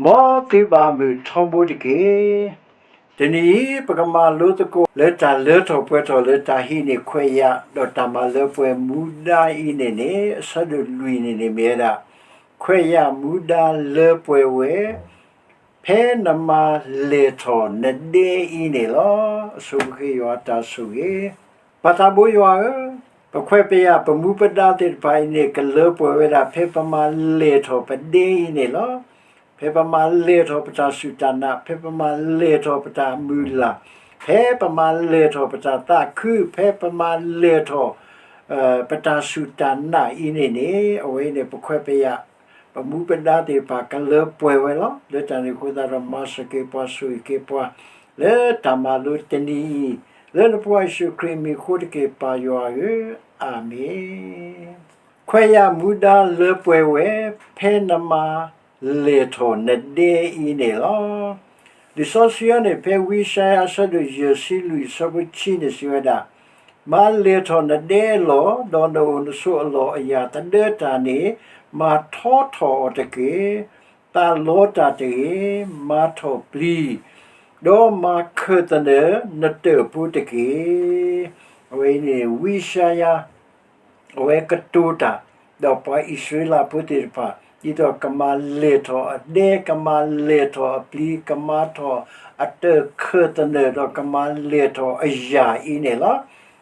မ်သုဘၣ်မုာ်ထီဘိတက့ၢ်. တနံၤအံၤ ပကမၤလိသကိးလၢတၢ်လၢထီၣ်ပှဲၤထီၣ်လၢတၢ်ဟံးန့ၢ်ခွဲးယာ် ဒီးတၢ်မၤလၢပှဲၤမူဒါအံၤန့ၣ်န့ၣ် အဆၢဒိၣ်လွံၢ်န့ၣ်န့ၣ်မ့ၢ်ဝဲဒၣ် ခွဲးယာ်မူဒါလၢပှဲၤဝဲ ဖဲနမၤလဲၢ်ထီၣ်နဒဲအံၤန့ၣ်လီၤ. အဆိပဃ့ယွၤတၢ်ဆိၣ်ဂ့ၤ ပၢ်သးဘိယွၤဧၢ, ပခွဲးပယာ်ပမူပဒါသ့ၣ်တဖၣ်အံၤန့ၣ် ကလၢပှဲၤဝဲဒၣ် ဖဲပမၤလဲၢ်ထီၣ်ပဒဲအံၤန့ၣ်လီၤ. ဖဲပမၤလဲၢ်ထီၣ်ပတၢ်စူၢ်တၢ်နာ်, ဖဲပမၤလဲၢ်ထီၣ်ပတၢ်မုၢ်လၢ်, ဖဲပမၤလဲၢ်ထီၣ်ပတၢ်သးခု, ဖဲပမၤလဲၢ်ထီၣ် ပတၢ်စူၢ်တၢ်နာ်အံၤန့ၣ်န့ၣ် အဝဲအံၤန့ၣ် ပခွဲးပယာ် ပမူပဒါသ့ၣ်တဖၣ် ကလၢပှဲၤဝဲလီၤ. လၢတၢ်န့ၣ်အဃိသတးဒီး မၤစၢၤက့ၤပှၤ ဆိၣ်ဂ့ၤက့ၤပှၤ လၢတၢ်မၤလိတနံၤအံၤ, လၢနဖိယ့ၣ်ၡူးခရံာ်အမံၤအဃိတက့ၢ် ပၢ်ယွၤဧၢ, အၤမ့ၣ်. ခွဲးယာ်မူဒါလၢပှဲၤဝဲ ဖဲနမၤလဲၢ်ထီၣ်နဒဲအံၤန့ၣ်လီၤ. လံာ်စီဆှံအံၤန့ၣ် ဖဲဝံယၡါယၤအဆၢဒိၣ်ယဲၢ်ဆံလွံၢ်အဆၢဖိတဆံန့ၣ် စံးဝဲဒၣ်, မၤလဲၢ်ထီၣ်နဒဲအလီၢ်, ဒီးနအိၣ်နဆိးအလီၢ်အယာ်သဒၢတၢ်န့ၣ် မၤထီထီၣ်အီၤတက့ၢ်. သးလီတၢ်တဂ့ၤ, မၤထီၣ်ပျံၤ, ဒီးမၤခၢၣ်သနၢၣ်နတၢၣ်ဖိတက့ၢ်. အဝဲအံၤန့ၣ် ဝံယၡါယၤ အဝဲကတိၤတၢ် ဒီးပှၤအံၣ်စရ့လးဖိသ့ၣ်တဖၣ် ဒ်သိးကမၤလဲၢ်ထီၣ်အဒဲ, ကမၤလဲၢ်ထီၣ်အပျံၤ, ကမၤထီၣ်အတၢၣ်ခၢၣ်သနၢၣ်, ဒီးကမၤလဲၢ်ထီၣ်အယာ်အံၤန့ၣ်လီၤ.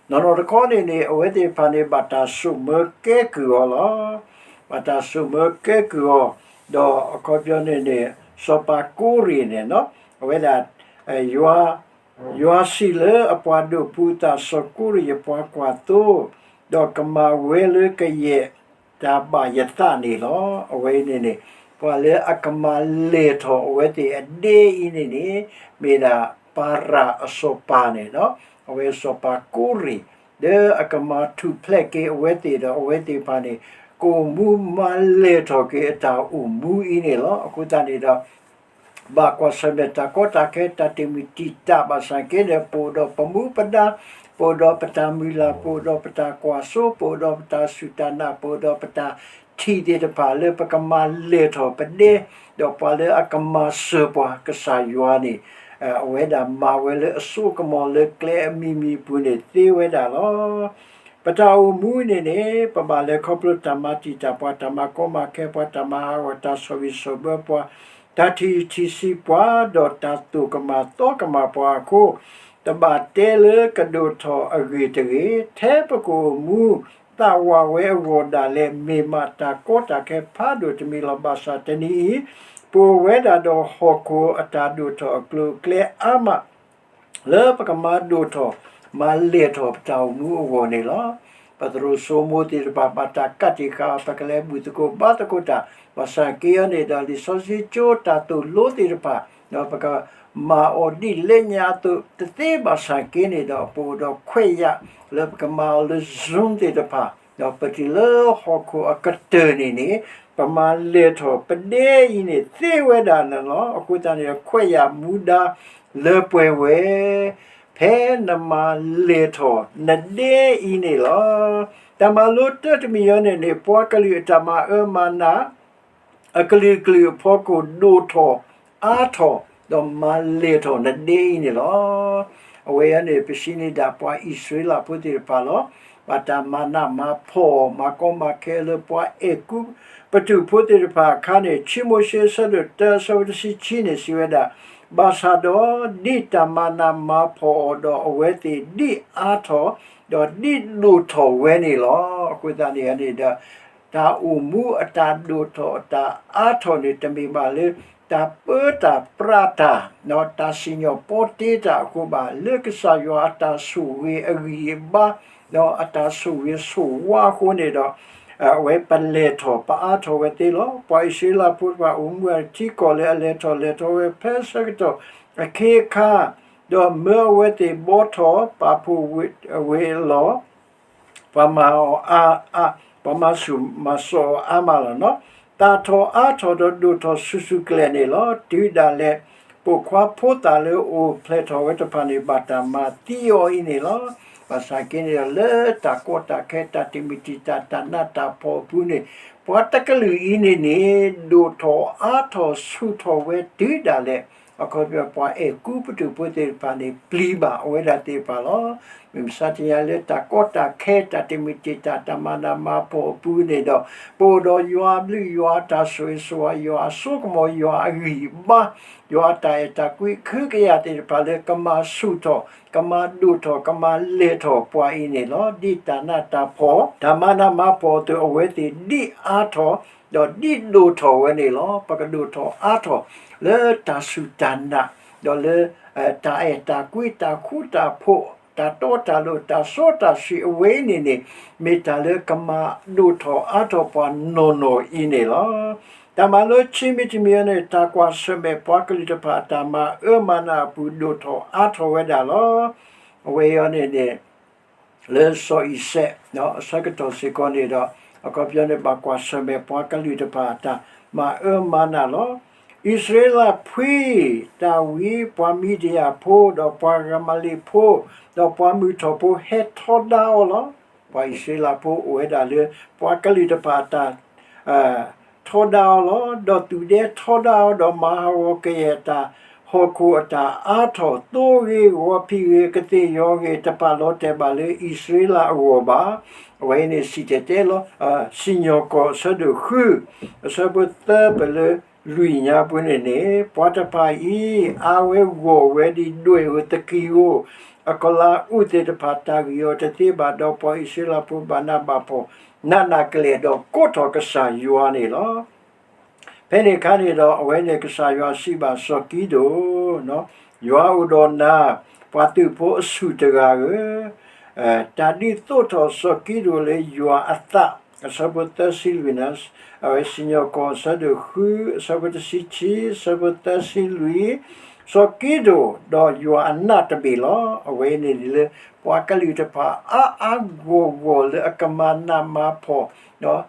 နီၢ်နီၢ်တခီန့ၣ်န့ၣ် အဝဲသ့ၣ်တဖၣ်န့ၣ် ဘၣ်တၢ်ဆိၣ်မၢကဲကုၢ်အီၤလီၤ. ဘၣ်တၢ်ဆိၣ်မၢကဲကုၢ်အီၤ, ဒီးအခီပညီန့ၣ်န့ၣ် စီၤပၤကိရ့ၣ်န့ၣ် အဝဲဒၣ် ယွၤ ယွၤစံးလၢအပှၤဒိးပူၤအသး စီၤကိရ့ၣ်ယပှၤကွၢ်သိ, ဒီးကမၤဝဲလၢကယဲၢ်တၢ်ဘၣ်ယသးန့ၣ်လီၤ. အဝဲအံၤန့ၣ်န့ၣ် ပှၤလၢအကမၤလဲၢ်ထီၣ်အဝဲသ့ၣ်အဒဲအံၤန့ၣ်န့ၣ် မ့ၢ်ဒၣ်ပၤရၣ်အစီၤပၤန့ၣ်လီၤ. အဝဲစီၤပၤကိရ့ၣ် လၢအကမၤထူၣ်ဖျဲးက့ၤအဝဲသ့ၣ်ဒီး အဝဲသ့ၣ်တဖၣ်န့ၣ် ကအိၣ်မူမၤလဲၢ်ထီၣ်က့ၤအတၢ်အိၣ်မူအံၤန့ၣ်လီၤ. အဃိသတးန့ၣ်ဒီး ဘၣ်ကွၢ်ဆၢၣ်မဲာ်တၢ်ကီတၢ်ခဲ တၢ်တမုာ်တံာ်တာ်ဘၣ်ဆၣ်က့န့ၣ် ပအိၣ်ဒီးပမူပဒါ, ပအိၣ်ဒီးပတၢ်မုၢ်လၢ်, ပအိၣ်ဒီးပတၢ်ကွၢ်စိ, ပအိၣ်ဒီးပတၢ်စူၢ်တၢ်နာ်, ပအိၣ်ဒီးပတၢ်ထံၣ်သ့ၣ်တဖၣ်လၢပကမၤလဲၢ်ထီၣ်ပဒဲ, ဒီးပှၤလၢအကမၤစၢၤပှၤကစၢ်ယွၤန့ၣ် အဝဲဒၣ်မၤဝဲလၢအစိကမီၤလၢကျဲအမံၤမံၤအပူၤန့ၣ်သ့ဝဲဒၣ်လီၤ. ပတၢ်အိၣ်မူန့ၣ်န့ၣ် ပဘၣ်လဲၤခီဖျိတၢ်မၤတံာ်တာ်ပှၤ, တၢ်မၤကီမၤခဲပှၤ, တၢ်မၤဟးဂီၤ, တၢ်ဆီၣ်ဘံၣ်ဆီၣ်ဘၢပှၤ, တၢ်ထံၣ်ထံၣ်ဆံးပှၤ, ဒီးတၢ်သိၣ်ကမၣ်သီကမၣ်ပှၤအဃိ, တဘၣ်တဲလၢကဒိၣ်ထီၣ်အဂ့ၢ်တဂ့ၤ, ထဲပကအိၣ်မူသးဝးဝဲအဂီၢ်ဒၣ်လဲာ် မ့ၢ်မးတၢ်ကီတၢ်ခဲဖးဒိၣ်တမံၤလီၤ. ဘၣ်ဆၣ်တနံၤအံၤ ပအိၣ်ဝဲဒၣ်ဒီးဟီၣ်ခိၣ်အတၢ်ဒိၣ်ထီၣ်အကျိၤအကျဲအါမး လၢပကမၤဒိၣ်ထီၣ် မၤလဲၢ်ထီၣ်ပတၢ်အိၣ်မူအဂီၢ်န့ၣ်လီၤ. ပသရိာ်စိမိၤသ့ၣ်တဖၣ် ဘၣ်တၢ်ကးတံာ်ဃာ်အီၤ ပကလဲၤဘူၣ်သကိးဘါသကိးတၢ် ဘၣ်ဆၣ်က့အံၤန့ၣ်ဒီး လံာ်စီဆှံကၠိတၢ်သိၣ်လိသ့ၣ်တဖၣ် ဒီးပကမၤအီၤဒ်လဲၣ်ညါအသိး တသ့ဘၣ်ဆၣ်က့န့ၣ်ဒီး ပအိၣ်ဒီးခွဲးယာ် လၢပကမၤအီၤလၢ Zoom သ့ၣ်တဖၣ် ဒီးပတုၤလၢဟီၣ်ခိၣ်အကတၢၢ်န့ၣ်န့ၣ် ပမၤလဲၢ်ထီၣ်ပဒဲအံၤန့ၣ် သ့ဝဲဒၣ်န့ၣ်လီၤ. အဃိသတးန့ၣ် ခွဲးယာ်မူဒါလၢပှဲၤဝဲ ဖဲနမၤလဲၢ်ထီၣ်နဒဲအံၤန့ၣ်လီၤ. တၢ်မၤလိတၢ်တမံၤအံၤန့ၣ်န့ၣ် ပှၤကလုာ်အတၢ်မၤအၢမၤနး အကလုာ်ကလုာ်အဖီခိၣ်ဒိၣ်ထီၣ်အါထီၣ် ဒီးမၤလဲၢ်ထီၣ်နဒဲအံၤန့ၣ်လီၤ. အဝဲအံၤန့ၣ် ပစံးန့ၢ်ဒၣ်ပှၤအံၣ်စရ့လးဖိသ့ၣ်တဖၣ်လီၤ. ဘၣ်တၢ်မၤနးမၤဖှီၣ်အီၤ မၤကီမၤခဲလၢပှၤအဲၤကူပတူးဖိသ့ၣ်တဖၣ်အခါန့ၣ် ခံမိၤၡ့အဆၢဒိၣ်တၢအဆၢဖိတဆံခံန့ၣ် စံးဝဲဒၣ်, ဘၣ်ဆၣ်ဒီးဒ်တၢ်မၤနးမၤဖှီၣ်အီၤဒီးအဝဲသ့ၣ်ဒ်အါထီၣ် ဒီးဒ်ဒိၣ်ထီၣ်ဝဲန့ၣ်လီၤ. အဃိသတးန့ၣ်န့ၣ်ဒီး တၢ်အိၣ်မူအတၢ်ဒိၣ်ထီၣ်အတၢ်အါထီၣ်န့ၣ် တမ့ၢ်ဘၣ်လၢ တၢ်ပၢတၢ်ပြးတၢ် တၢ်စံၣ်ညီၣ်ပီတ့တၢ်အဃိဘၣ်. လၢကစၢ်ယွၤအတၢ်ဆိၣ်ဂ့ၤအဂံၢ်အဘါ ဒီးအတၢ်ဆိၣ်ဂ့ၤဆိၣ်ဝါအဃိန့ၣ်ဒီး အဝဲပလဲၤထီၣ်ပအါထီၣ်ဝဲသ့လီၤ. ပှၤအံၣ်စရ့လးဖိတဖၣ်အိၣ်မူအထံကီၢ်လၢအလဲၤထီၣ်လဲၤထီဝဲဖဲဆၢကတီၢ်အခ့အခါ ဒီးမၢအဝဲသ့ၣ်ဘီထီၣ်ပာ်ဖှိၣ်ဝ့ၢ်အလီၢ် ပှၤမၤအီၤအါ, ပှၤမၤဆူၣ်မၤစိးအီၤအါမးလီၤ. သၣ်ထီၣ်အါထီၣ်ဒီးဒိၣ်ထီၣ်ဆူၣ်ဆူၣ်ကလဲာ်န့ၣ်လီၤ. တုၤဒၣ်လဲာ် ပိာ်ခွါဖိသၣ်လၢအိၣ်ဖျဲၣ်ထီၣ်ဝဲတဖၣ်န့ၣ် ဘၣ်တၢ်မၤသံအီၤအံၤန့ၣ်လီၤ. ဘၣ်ဆၣ်က့န့ၣ်ဒီး လၢတၢ်ကီတၢ်ခဲ တၢ်တမုာ်တံာ်တာ် တၢ်နးတၢ်ဖှီၣ်အပူၤန့ၣ် ပှၤတကလုာ်အံၤန့ၣ်န့ၣ် ဒိၣ်ထီၣ်အါထီၣ်ဆူၣ်ထီၣ်ဝဲတုၤဒၣ်လဲာ် အခီပညီ ပှၤအဲၣ်ကူပတူးဖိသ့ၣ်တဖၣ်န့ၣ် ပျံၤဘၣ်အဝဲဒၣ်သ့ၣ်တဖၣ်လီၤ. မုၢ်မဆါတနံၤလၢတၢ်ကီတၢ်ခဲ တၢ်တမုာ်တံာ်တာ် တၢ်မၤနးမၤဖှီၣ်အပူၤန့ၣ်ဒီး ပအိၣ်ဒီးယွၤအဘျုး ယွၤအတၢ်ဆိၣ်ဂ့ၤဆိၣ်ဝါ ယွၤအစိကမီၤ ယွၤအဂံၢ်အဘါ ယွၤအတၢ်အဲၣ်တၢ်ကွံ ခုကယၤသ့ၣ်တဖၣ်လၢကမၤဆူၣ်ထီၣ် ကမၤဒိၣ်ထီၣ် ကမၤလဲၢ်ထီၣ်ပှၤအံၤန့ၣ်လီၤ. ဒ်တၢ်နးတၢ်ဖှီၣ် တၢ်မၤနးမၤဖှီၣ်အသိး အဝဲသ့ၣ်ဒ်အါထီၣ် ဒီးဒ်ဒိၣ်ထီၣ်ဝဲန့ၣ်လီၤ. ပကဒိၣ်ထီၣ်အါထီၣ် လၢတၢ်စူၢ်တၢ်နာ် ဒီးလၢ တၢ်အဲၣ်တၢ်ကွံ တၢ်ဃူတၢ်ဖိး တၢ်တီတၢ်လိၤ တၢ်စီတၢ်ဆှံအဝဲအံၤန့ၣ်န့ၣ် မ့ၢ်တၢ်လၢကမၤဒိၣ်ထီၣ်အါထီၣ်ပှၤနီၢ်နီၢ်အံၤန့ၣ်လီၤ. တၢ်မၤလိခံမံၤတမံၤအံၤန့ၣ် တၢ်ကွၢ်ဆၢၣ်မဲာ်ပှၤကလုာ်တဖၣ်အတၢ်မၤအၢမၤနးအပူၤ ဒိၣ်ထီၣ်အါထီၣ်ဝဲဒၣ်လီၤ. အဝဲအံၤန့ၣ်န့ၣ် လၢစီၤအံၤစဲး အဆၢကတီၢ်စ့ၢ်ကီးန့ၣ်ဒီး အခီပညီန့ၣ် ဘၣ်ကွၢ်ဆၢၣ်မဲာ်ပှၤကလုာ်တဖၣ်အတၢ်မၤအၢမၤနးလီၤ. အံၣ်စရ့လးဖှံ တၢ်ဝံ ပှၤမံၤဒယၣ်ဖိ ဒီးပှၤဃမလ့းဖိ ဒီးပှၤမုၢ်ထီၣ်ဖိ ဟဲထီဒါအီၤလီၤ. ပှၤအံၣ်စရ့လးဖိအိၣ်ဝဲဒၣ်လၢ ပှၤကလုာ်တဖၣ်အတၢ် ထီဒါအီၤလီၤ. ဒီးသူၣ်ဒဲထီဒါအီၤ ဒီးမၤဟးဂီၤကယဲၢ်တၢ် ဟီၣ်ခိၣ်အတၢ်အါထီၣ် သိဂ့ၤ ဂီၤဖံးဂ့ၤ ကသ့ၣ်ယီၤဂ့ၤ တပာ်လီၤတဲာ်ဘၣ်လၢအံၣ်စရ့လးအဂီၢ်ဘၣ်. အဝဲအံၤန့ၣ်စံၣ်တဲၤတဲလီၤ. စံၣ်ညီၣ်ကွီၢ်အဆၢဒိၣ်ဃု အဆၢဖိသၢပၢၢ်လၢလွံၢ်ညါပူၤန့ၣ်န့ၣ် ပှၤတဖၣ်အံၤ အါဝဲဂီၢ်ဝဲဒ်ဒွဲၣ်ဧိၤသကံၤဧိၤ အကလၤအူးသ့ၣ်တဖၣ် တၢ်ဂံၢ်အီၤတသ့ဘၣ် ဒီးပှၤအံၣ်စရ့လးဖိဘၣ်နးဘၣ်ဖှီၣ် နးနးကလဲာ် ဒီးကိးထီၣ်ကစၢ်ယွၤန့ၣ်လီၤ. ဖဲန့ၣ်အခါန့ၣ်ဒီး အဝဲန့ၣ်ကစၢ်ယွၤစံးဘၣ်စီၤကံဒိၣ်, ယွၤအိၣ်ဒီးနၤ, ပှၤသုးဖိအဆူၣ်တဂၤဧၢ, တၢ်ဒုးသိးထီၣ်စီၤကံဒိၣ်လၢယွၤအသး, အဆၢဖိသၢဆံလွံၢ်န့ၣ်, အဝဲစံၣ်ညီၣ်ကွီၢ်အဆၢဒိၣ်ဃု အဆၢဖိတဆံခံ အဆၢဖိသၢဆံလွံၢ်, စီၤကံဒိၣ်ဒီးယွၤအနးတဘ့ၣ်လီၤ. အဝဲန့ၣ်လၢ ပှၤကလုာ်တဖၣ်အါအါဂီၢ်ဂီၢ်လၢအကမၤနးမၤဖှီၣ်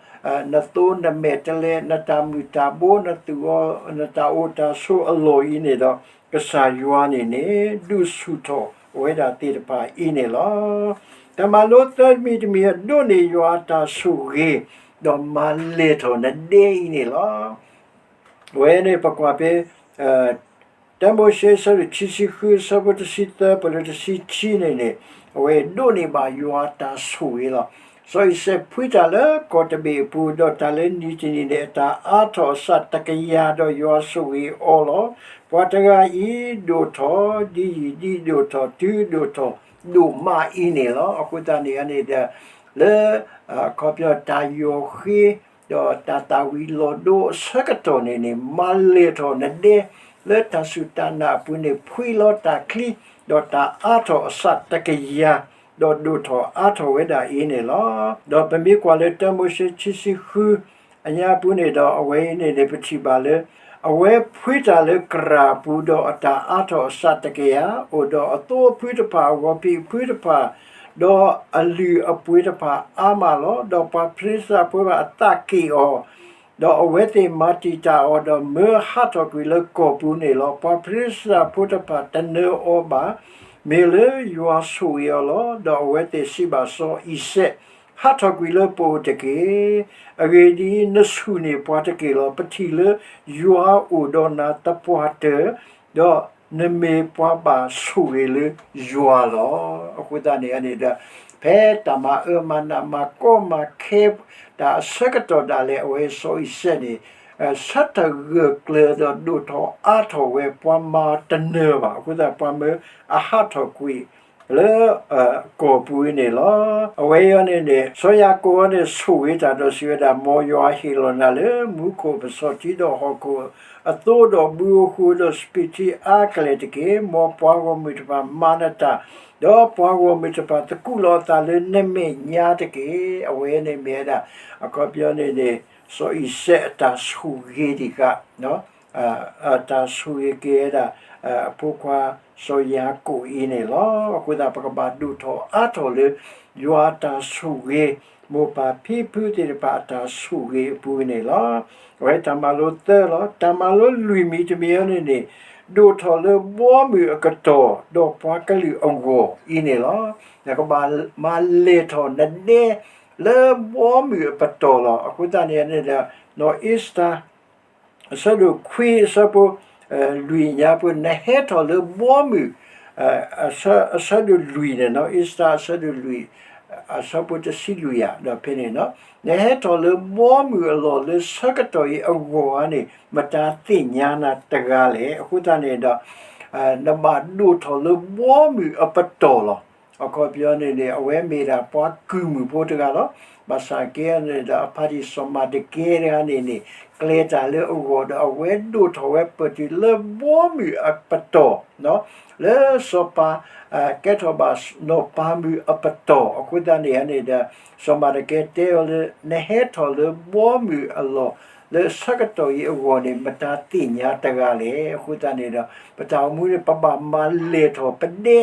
နသိနမဲာ်တဲးလဲး နတၢ်မုၢ်တၢ်ဘိ နသူၣ်အီ နတၢ်အိၣ်တၢ်ဆိးအလီၢ်အံၤန့ၣ်ဒီး ကစၢ်ယွၤန့ၣ်န့ၣ် ဒုးဆူၣ်ထီၣ်ဝဲဒၣ်သ့ၣ်တဖၣ်အံၤန့ၣ်လီၤ. တၢ်မၤလိသၢမံၤတမံၤ အဒိးန့ၢ်ယွၤအတၢ်ဆိၣ်ဂ့ၤ ဒီးမၤလဲၢ်ထီၣ်နဒဲအံၤန့ၣ်လီၤ. အဝဲန့ၣ်ပကွၢ်ဖဲ တၢမိၤၡ့ အဆၢဒိၣ်ခံဆံဃု အဆၢဖိတဆံသၢ ပၢၢ်လၢတဆံခံန့ၣ်န့ၣ်, အဝဲဒိးန့ၢ်ဘၣ်ယွၤအတၢ်ဆိၣ်ဂ့ၤလီၤ. စီၤအံၤစဲးဖှံတၢ်လၢကီၢ်တဘ့ၣ်အပူၤ, ဒီးတၢ်လၢနံၤတနံၤန့ၣ် အတၢ်အါထီၣ်အဆၣ်တကယၤ, ဒီးယွၤဆိၣ်ဂ့ၤအီၤလီၤ. ပှၤတဂၤအံၤဒိၣ်ထီၣ်, ဒ်ယံာ်ဒ်ဒိၣ်ထီၣ် တုၤဒိၣ်ထီၣ်ဒိၣ်မးအံၤန့ၣ်လီၤ. အဃိသတးန့ၣ်န့ၣ်ဒီး လၢ အခီပညီတၢ်ယီၢ်ဃ့ ဒီးတၢ်သၣ်ဝံၤလီၤဒိအဆၢကတီၢ်န့ၣ်န့ၣ် မၤလဲၢ်ထီၣ်နဒဲ လၢတၢ်စူၢ်တၢ်နာ်အပူၤန့ၣ် ဖှံလီၤတၢ်ချံ, ဒီးတၢ်အါထီၣ်အဆၣ်တကယၤ, ဒီးဒိၣ်ထီၣ်အါထီၣ်ဝဲဒၣ်အံၤန့ၣ်လီၤ. ဒီးပမ့ၢ်ကွၢ်လၢတၢမိၤၡ့ခံဆံဃု အညါပူၤန့ၣ်ဒီး အဝဲအံၤန့ၣ်န့ၣ် ပထံၣ်ဘၣ်လၢ အဝဲဖှံတၢ်လၢကရၢ်အပူၤ ဒီးအတၢ်အါထီၣ်အဆၣ်တကယၤ, အိၣ်ဒီးအသိအဖုတဖၣ် အဂီၤဖံးအဖုတဖၣ်, ဒီးအလုၢ်အပှ့ၤတဖၣ်အါမးလီၤ. ဒီးပှၤဖလ့ၡသးဖိဘၣ်အသးက့ၣ်အီၤ, ဒီးအဝဲသ့ၣ်မၤတံာ်တာ်အီၤ, ဒီးမၢဟးထီၣ်ကွံာ်လၢကီၢ်ပူၤန့ၣ်လီၤ. ပှၤဖလ့ၡသးဖိတဖၣ်တနၢၤအီၤဘၣ်, မ့ၢ်လၢယွၤဆိၣ်ဂ့ၤအီၤလီၤ. ဒီးအဝဲသ့ၣ်စံးဘၣ်စီၤအံၤစဲး, ဟးထီၣ်ကွံာ်လၢပအိၣ်တက့ၢ်. အဂ့ၢ်ဒ်အံၤ, နဆူၣ်န့ၢ်ပှၤတက့ၢ်လီၤ. ပထံၣ်လၢယွၤအိၣ်ဒီးနၤသပှၢ်တၢၢ်, ဒီးနမ့ၢ်ပှၤဘၣ်ဆိၣ်ဂ့ၤလၢယွၤလီၤ. အဃိသတးန့ၣ်န့ၣ်ဒီး ဖဲတၢ်မၤအၢမၤနးမၤကီမၤခဲ တၢ်အဆၢကတီၢ်ဒၣ်လဲာ် အဝဲစီၤအံၤစဲးန့ၣ် ဆၢထၢၣ်ဂၢၢ်ကျၢၤဒီးဒိၣ်ထီၣ်အါထီၣ်ဝဲ ပှၤမၤတနၢၤဘၣ်. အဃိသတး ပှၤမၢအဟးထီၣ်ကွံာ် လၢ ကီၢ်ပူၤအံၤန့ၣ်လီၤ. အဝဲအံၤန့ၣ်န့ၣ် စီၤယၤကိာ်အံၤန့ၣ် ဆိၣ်ဂ့ၤတၢ်ဒီးစံးဝဲဒၣ်, မ်ယွၤဟ့ၣ်လီၤနၤလၢမူခိၣ်ပစီၤထံဒီးဟီၣ်ခိၣ်အသိဒီးဘုဧိၤဃုဧိၤဒီးစပံးထံအါကလဲာ်တက့ၢ်. မ်ပှၤဂီၢ်မုၢ်တဖၣ်မၤနတၢ်, ဒီးပှၤဂီၢ်မုၢ်တဖၣ်သကူးလီၤအသးလၢနမဲာ်ညါတက့ၢ်. အဝဲန့ၣ်မ့ၢ်ဝဲဒၣ် အခီပညီန့ၣ်န့ၣ် စီၤအံၤစဲးအတၢ်ဆိၣ်ဂ့ၤဒံးဃာ် တၢ်ဆိၣ်ဂ့ၤက့ၤဝဲဒၣ် အဖိခွါ စီၤယၤကိာ်အံၤန့ၣ်လီၤ. အဃိသတး ပကဘၣ်ဒိၣ်ထီၣ်အါထီၣ်လၢ ယွၤအတၢ်ဆိၣ်ဂ့ၤ, မိၢ်ပၢ်ဖံဖုသ့ၣ်တဖၣ်အတၢ်ဆိၣ်ဂ့ၤအပူၤန့ၣ်လီၤ. အဝဲတၢ်မၤလိသၢလီၤ. တၢ်မၤလိလွံၢ်မံၤတမံၤအံၤန့ၣ်န့ၣ် ဒိၣ်ထီၣ်လၢဘီမုၢ်အကတီၢ် ဒီးပှၤကလုာ်အဂီၢ်အံၤန့ၣ်လီၤ. နကဘၣ်မၤလဲၢ်ထီၣ်နဒဲ လၢဘီမုၢ်အပတီၢ်လီၤ. အဃိသတးန့ၣ်န့ၣ်ဒီး နီၢ်အ့စတၢၤ အဆၢဒိၣ်ခွံအဆၢဖိ လွံၢ်ညါပူၤ နဟဲထီၣ်လၢဘီမုၢ် အဆၢဒိၣ်လွံၢ်န့ၣ် နီၢ်အ့စတၢၤအဆၢဒိၣ်လွံၢ် အဆၢဖိတဆံလွံၢ်ယၤ ဒီးဖဲန့ၣ် နဟဲထီၣ်လၢဘီမုၢ်အလီၢ်လၢဆၢကတီၢ်အံၤအဂီၢ်ဧါန့ၣ် မတၤသ့ၣ်ညါနၤတဂၤလဲၣ်. အဃိသတးန့ၣ်ဒီး နဘၣ်ဒိၣ်ထီၣ်လၢဘီမုၢ်အပတီၢ်လီၤ. အခီပညီန့ၣ်န့ၣ် အဝဲမ့ၢ်ဒၣ်ပှၤကုၢ်မုၢ်ဖိတဂၤလီၤ. ဘၣ်ဆၣ်က့န့ၣ်ဒီး အဖါတံၢ်စီၤမၤဒကဲတဂၤန့ၣ်န့ၣ် ကျဲၤတၢ်လၢအဂီၢ်ဒီး အဝဲဒိၣ်ထီၣ်ဝဲပၢၢ်တုၤလၢဘီမုၢ်အပတီၢ် လၢစီၤပၤ ကဲထီၣ်ဘၣ်နီၢ်ပၤမုၣ်အပတီၢ်. အဃိသတးန့ၣ်န့ၣ်ဒီး စီၤမၤဒကဲတဲအီၤလၢ နဟဲထီၣ်လၢဘီမုၢ်အလီၢ် လၢဆၢကတီၢ်အံၤအဂီၢ်န့ၣ် မတၤသ့ၣ်ညါတဂၤလဲၣ်. အဃိသတးန့ၣ်ဒီး ပတၢ်အိၣ်မူန့ၣ် ပဘၣ်မၤလဲၢ်ထီၣ်ပဒဲ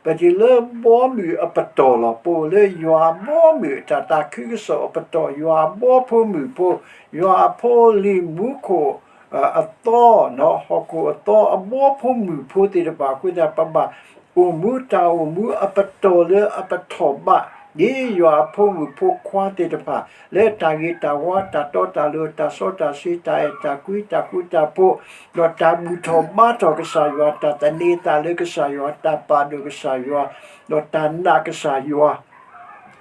ပတုၤလၢဘီမုၢ်အပတီၢ်လီၤ. ပအိၣ်လၢယွၤအဘီမုၢ်အတၢ်သးခုကစီၣ်အပတီၢ်, ယွၤအဘီဖိမုၣ်ဖိ, ယွၤအဖိအလံၤမူခိၣ်အသီ, ဟီၣ်ခိၣ်အသီအဘီဖိမုၣ်ဖိသ့ၣ်တဖၣ်အဃိသတး ပဘၣ်အိၣ်မူတၢ်အိၣ်မူအပတီၢ်လၢအပထီၣ်ဘး ဒ်ယွၤအဖိမုၣ်ဖိခွါသ့ၣ်တဖၣ် လၢတၢ်ဂ့ၤတၢ်ဝါ တၢ်တီတၢ်လိၤ တၢ်စီတၢ်ဆှံ တၢ်အဲၣ်တၢ်ကွံ တၢ်ဃူတၢ်ဖိး, ဒီးတၢ်ဘူၣ်ထီၣ်ဘါထီၣ်ကစၢ်ယွၤ, တၢ်သန့ၤသးလၢကစၢ်ယွၤ, တၢ်ပာ်ဒိၣ်ကစၢ်ယွၤ, ဒီးတၢ်နာ်ကစၢ်ယွၤ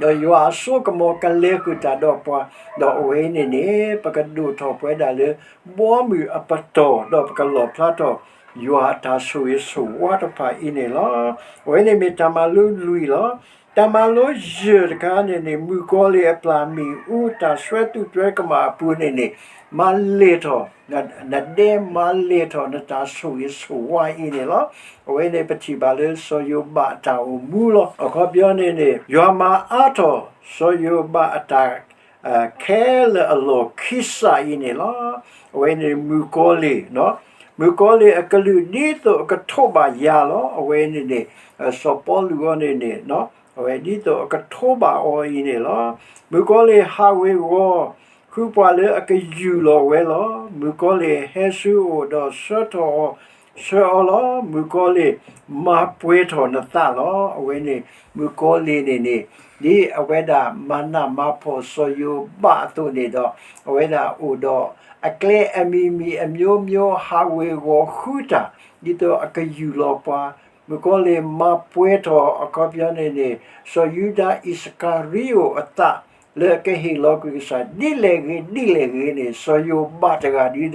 ဒီးယွၤအစိကမီၤကလဲၤဃုာ်တၢ်ဒီးပှၤ, ဒီးအဝဲအံၤန့ၣ်န့ၣ် ပကဒိၣ်ထီၣ်ပဝဲဒၣ်လၢ ဘီမုၢ်အပတီၢ်, ဒီးပကလီၣ်ဖျါထီၣ် ယွၤအတၢ်ဆိၣ်ဂ့ၤဆိၣ်ဝါတဖၣ်အံၤန့ၣ်လီၤ. အဝဲန့ၣ်မ့ၢ်တၢ်မၤလိလွံၢ်လီၤ. တၢ်မၤလိယဲၢ်တခါန့ၣ်န့ၣ် မုၣ်ကီၤလံၢ်အပျၢ်မ့ၣ်အူ တၢ်စွဲသူၣ်စွဲကမၣ်အပူၤန့ၣ်န့ၣ် မၤလဲၢ်ထီၣ် နဒဲ မၤလဲၢ်ထီၣ်နတၢ်ဆိၣ်ဂ့ၤဆိၣ်ဝါအံၤန့ၣ်လီၤ. အဝဲန့ၣ်ပထံၣ်ဘၣ်လၢစီၤယိၤဘးအတၢ်အိၣ်မူလီၤ. အခီပညီန့ၣ်န့ၣ် ယွၤမၤအါထီၣ် စီၤယိၤဘးအတၢ် ခဲလၢာ်အလီၢ်ခံစးအံၤန့ၣ်လီၤ. အဝဲန့ၣ်မုၣ်ကီၤလံၢ်, မုၣ်ကီၤလံၢ်အကလုာ်ဒ်သိးအကထိးဘၣ်ယၤလီၤ. အဝဲန့ၣ်န့ၣ် စီၤပီလူးအီၤန့ၣ်န့ၣ် အဝဲဒ်သိးအကထိးဘၣ်အီၤအံၤန့ၣ်လီၤ. မုၣ်ကီၤလံၢ်ဟးဝ့ၤဝီၤ ဃုပှၤလၢအကယူၢ်လီၤဝဲလီၤ. မုၣ်ကီၤလံၢ်ဟဲဆူအအိၣ်ဒီးဆှၢထီၣ်အီၤ, ဆှၢအီၤလီၤ. မုၣ်ကီၤလံၢ်မၤပှဲၤထီၣ်နသးလီၤ. အဝဲန့ၣ် မုၣ်ကီၤလံၢ်န့ၣ်န့ၣ် ဒ်အဝဲဒၣ်မၤနးမၤဖှီၣ်စီၤယိၤဘးအသိးန့ၣ်ဒီး အဝဲဒၣ်အိၣ်ဒီးအကျဲအမံၤမံၤအမျိုးမျိုး ဟးဝ့ၤဝီၤဃုတၢ် ဒ်သိးအကယူၢ်လီၤပှၤ, မုၣ်ကီၤလံၢ်မၤပှဲၤထီၣ်အခီပညီန့ၣ်န့ၣ် စီၤယူဒၤအံၣ်စကၤရံအိၣ်အသး လၢအကဟ့ၣ်လီၤကွံာ်ကစၢ် ဒ်လဲၣ်ဂ့ၤဒ်လဲၣ်ဂ့ၤန့ၣ် စီၤယိၤဘးတဂၤဒ်ဒီး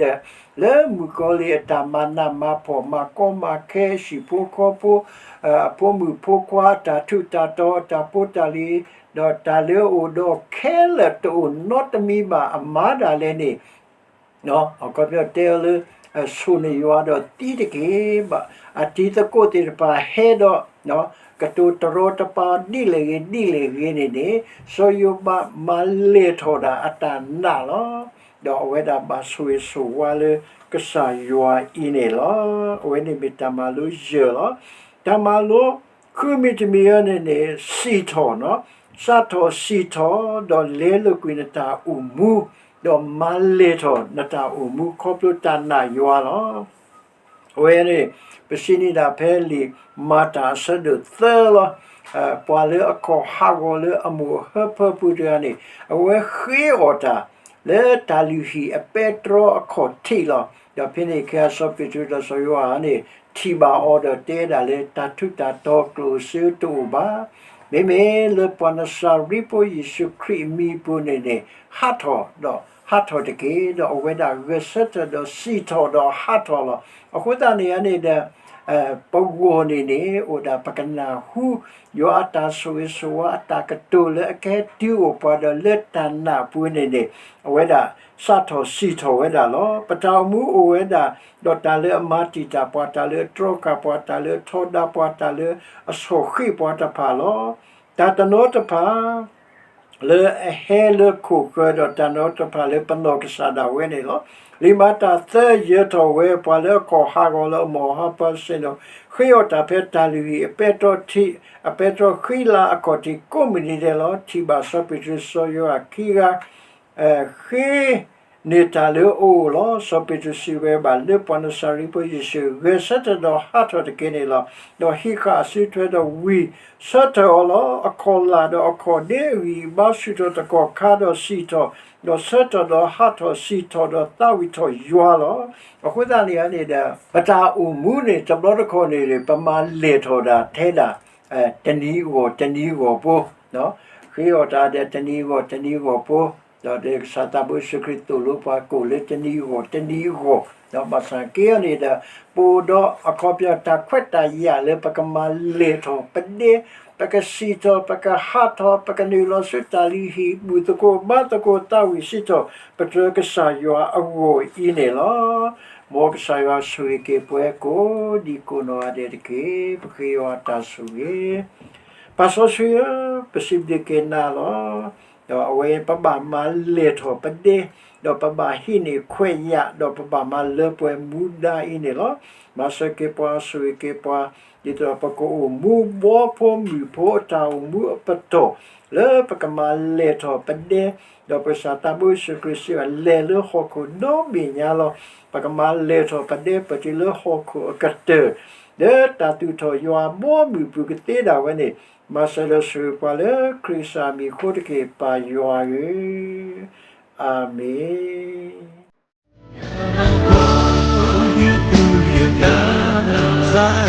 လၢမုၣ်ကီၤလံၢ်အတၢ်မၤနးမၤဖှီၣ် မၤကီမၤခဲ အဟံၣ်ဖိဃီဖိ အဖိမုၣ်ဖိခွါ အတၢ်ထူးတၢ်တီၤ အတၢ်ဖိတၢ်လံၤ ဒီးတၢ်လၢအအိၣ်ဒီးခဲလၢာ်တအိၣ်နီတမံၤဘၣ် အမၤဒၣ်လဲာ်န့ၣ် အခီပညီတဲအီၤလၢ ဆိၣ်န့ၢ်ယွၤဒီးသံတက့ၢ်. ဘၣ်အတံၤသကိးသ့ၣ်တဖၣ်ဟဲဒီး ကတိၤတရီတပါဒ်လဲၣ်ဂ့ၤဒ်လဲၣ်ဂ့ၤန့ၣ်န့ၣ် စီၤယိၤဘးမၤလဲၢ်ထီၣ်ဒၣ်အတၢ်နာ်လီၤ. ဒီးအဝဲဒၣ်ဘၣ်ဆိၣ်ဂ့ၤဆိၣ်ဝါလၢကစၢ်ယွၤအံၤန့ၣ်လီၤ. အဝဲန့ၣ်မ့ၢ်တၢ်မၤလိယဲၢ်လီၤ. တၢ်မၤလိဃုမံၤတမံၤအံၤန့ၣ်န့ၣ် စံၣ်ထီၣ်, စးထီၣ်စံၣ်ထီၣ် ဒီးလဲၤလိာ်ကွံာ်နတၢ်အိၣ်မူ ဒီးမၤလဲၢ်ထီၣ်နတၢ်အိၣ်မူခီဖျိတၢ်နာ်ယွၤလီၤ. အဝဲန့ၣ် ပစံးန့ၢ်ဒၣ်ဖဲလံာ်မၤတၢ်အဆၢဒိၣ်သၢလီၤ. ပှၤလၢအခီၣ်ဟးဂီၤလၢအမိၢ်အဟၢဖၢပူၤတဂၤန့ၣ် အဝဲဃ့အီၣ်တၢ် လၢတၢ်လုၢ်ဟံၣ်အပဲတြီအခီၣ်ထံးလီၤ. ဒီးဖဲန့ၣ်အခါစီၤပ့းတရူးဒီးစီၤယိၤဟၣ်န့ၣ် ထံၣ်ဘၣ်အီၤဒီးတဲဒၣ်လၢ တၢ်ထူးတၢ်တီၤကျိၣ်စ့တအိၣ်ဘၣ်. မ့မ့ၢ်လၢပှၤနစၤရ့းဖိယ့ၣ်ၡူးခရံာ်အမံၤအပူၤန့ၣ်န့ၣ် ဟးထီၣ်ဒီးဟးထီၣ်တက့ၢ်. ဒီးအဝဲဒၣ်ဂဲၤဆၢထၢၣ်ဒီးစံၣ်ထီၣ်ဒီးဟးထီၣ်လီၤ. အဃိသတးန့ၣ်န့ၣ်ဒီး ပဂီၢ်န့ၣ်န့ၣ် အိၣ်ဒၣ်ပကနၢ်ဟူ ယွၤအတၢ်ဆိၣ်ဂ့ၤဆိၣ်ဝါအတၢ်ကတိၤလၢအကဟဲတုၤအိၣ်ပှၤဒီးလၢတၢ်နာ်အပူၤန့ၣ်န့ၣ် အဝဲဒၣ်စးထီၣ်စံၣ်ထီၣ်ဝဲဒၣ်လီၤ. ပတၢ်အိၣ်မူအိၣ်ဝဲဒၣ် ဒီးတၢ်လၢအမၤတံာ်တာ်ပှၤ, တၢ်လၢအတြီဃာ်ပှၤ, တၢ်လၢအထီဒါပှၤ, တၢ်လၢအဆီၣ်ဃ့ၣ်ပှၤတဖၣ်လီၤ. တၢ်တနီၤတဖၣ် ပ လၢအဟဲလၢခိၣ်ဃၢၤဒီးတၢ်နီၤတဖၣ်လၢပနီၢ်ကစၢ်ဒၣ်ဝဲန့ၣ်လီၤ. လံာ်မၤတၢ်သၢ ယၢၤထီၣ်ဝဲပှၤလၢအခီၣ်ဟးဂီၤလၢအမိၢ်အဟါပှၤဆ့ၣ်နီၤ ဃ့အီၣ်တၢ်ဖဲတၢ်လုၢ်ဟံၣ် အပဲတြီထံး အပဲတြီဃံလၤအခီၣ်ထံးကိးမုၢ်နံၤဒဲးလီၤ. ထံၣ်ဘၣ်စီၤပ့းတရူးစီၤယိၤဟၣ်ခံဂၤ ဃ့ န့ၢ်တၢ်လၢအအိၣ်လီၤ. စီၤပ့းတရူးစံးဝဲဘၣ်လၢပှၤနစၤရ့းဖိယ့ၣ်ၡူး ဂဲၤဆၢထၢၣ်ဒီးဟးထီၣ်တက့ၢ်န့ၣ်လီၤ. ဒီးဟံးဃာ်အစုထွဲဒီးဝံၢ်ဆၢထၢၣ်အီၤလီၤ. အခီၣ်လာ်ဒီးအခီၣ်ဒ့အဂံၢ်အဘါဆူၣ်ထီၣ်တကီၢ်ခါဒီးစံၣ်ထီၣ်, ဒီးဆၢထၢၣ်ဒီးဟးထီၣ်စံၣ်ထီၣ်ဒီးသးဝံၣ်ထီၣ်ယွၤလီၤ. အဃိသတးန့ၣ်န့ၣ်ဒီး ပတၢ်အိၣ်မူန့ၣ် တဘျီတခီၣ်န့ၣ် ပမၤလဲၢ်ထီၣ်ဒၣ်ထဲဒၣ် တနံၤအဂီၢ်တနံၤအဂီၢ်ဖိ ဃ့အီၣ်တၢ်ဒီးတနံၤအဂီၢ်တနံၤအဂီၢ်ဖိ, ဒီးကစၢ်သးဘိယ့ၣ်ၡူးခရံာ်သိၣ်လိပှၤကိၣ်လၢတနံၤအဂီၢ်တနံၤအဂီၢ်, ဒီးဘၣ်ဆၣ်က့အီၤန့ၣ်ဒီး ပအိၣ်ဒီးအခီပညီတၢ်ခွဲးတၢ်ယာ်လၢပကမၤလဲၢ်ထီၣ်ပဒဲ, ပကစံၣ်ထီၣ် ပကဟးထီၣ် ပကနုာ်လီၤဆူတၢ်လုၢ်ဟံၣ်ဘူၣ်သကိးဘါသကိးသးဝံၣ်စံၣ်ထီၣ် ပတြၢၤကစၢ်ယွၤအဂီၢ်အံၤန့ၣ်လီၤ. မ်ကစၢ်ယွၤဆိၣ်ဂ့ၤက့ၤပှၤကိးဒံကိးနီၢ်ဂၤဒဲးတက့ၢ်. ပဃ့ယွၤတၢ်ဆိၣ်ဂ့ၤ, ပစံးဘျုးက့ၤနၤလီၤ. ဒီးအဝဲပဘၣ်မၤလဲၢ်ထီၣ်ပဒဲ, ဒီးပဘၣ်ဟံးန့ၢ်ခွဲးယာ်, ဒီးပဘၣ်မၤလၢပှဲၤမူဒါအံၤန့ၣ်လီၤ. မၤစၢၤက့ၤပှၤ ဆိၣ်ဂ့ၤက့ၤပှၤ, ဒ်သိးပကအိၣ်မူဘီဖိမုၢ်ဖိအတၢ်အိၣ်မူအပတီၢ်, လၢပကမၤလဲၢ်ထီၣ်ပဒဲ, ဒီးပကစၢ်သးဘိယ့ၣ်ၡူးခရံာ်စံးဘၣ် လဲၤလၢဟီၣ်ခိၣ်ဒီဘ့ၣ်ညါလီၤ. ပကမၤလဲၢ်ထီၣ်ပဒဲပတုၤလၢဟီၣ်ခိၣ်အကတၢၢ်, လၢတၢ်သူၣ်ထီၣ်ယွၤဘီမုၢ်ပူၤကသ့ဒၣ်ဝဲန့ၣ်, မၤစၢၤဒီးဆိၣ်ဂ့ၤပှၤလၢခရံာ်ကစၢ်မံၤအဃိတက့ၢ် ပၢ်ယွၤဧၢ, အၤမ့ၣ်.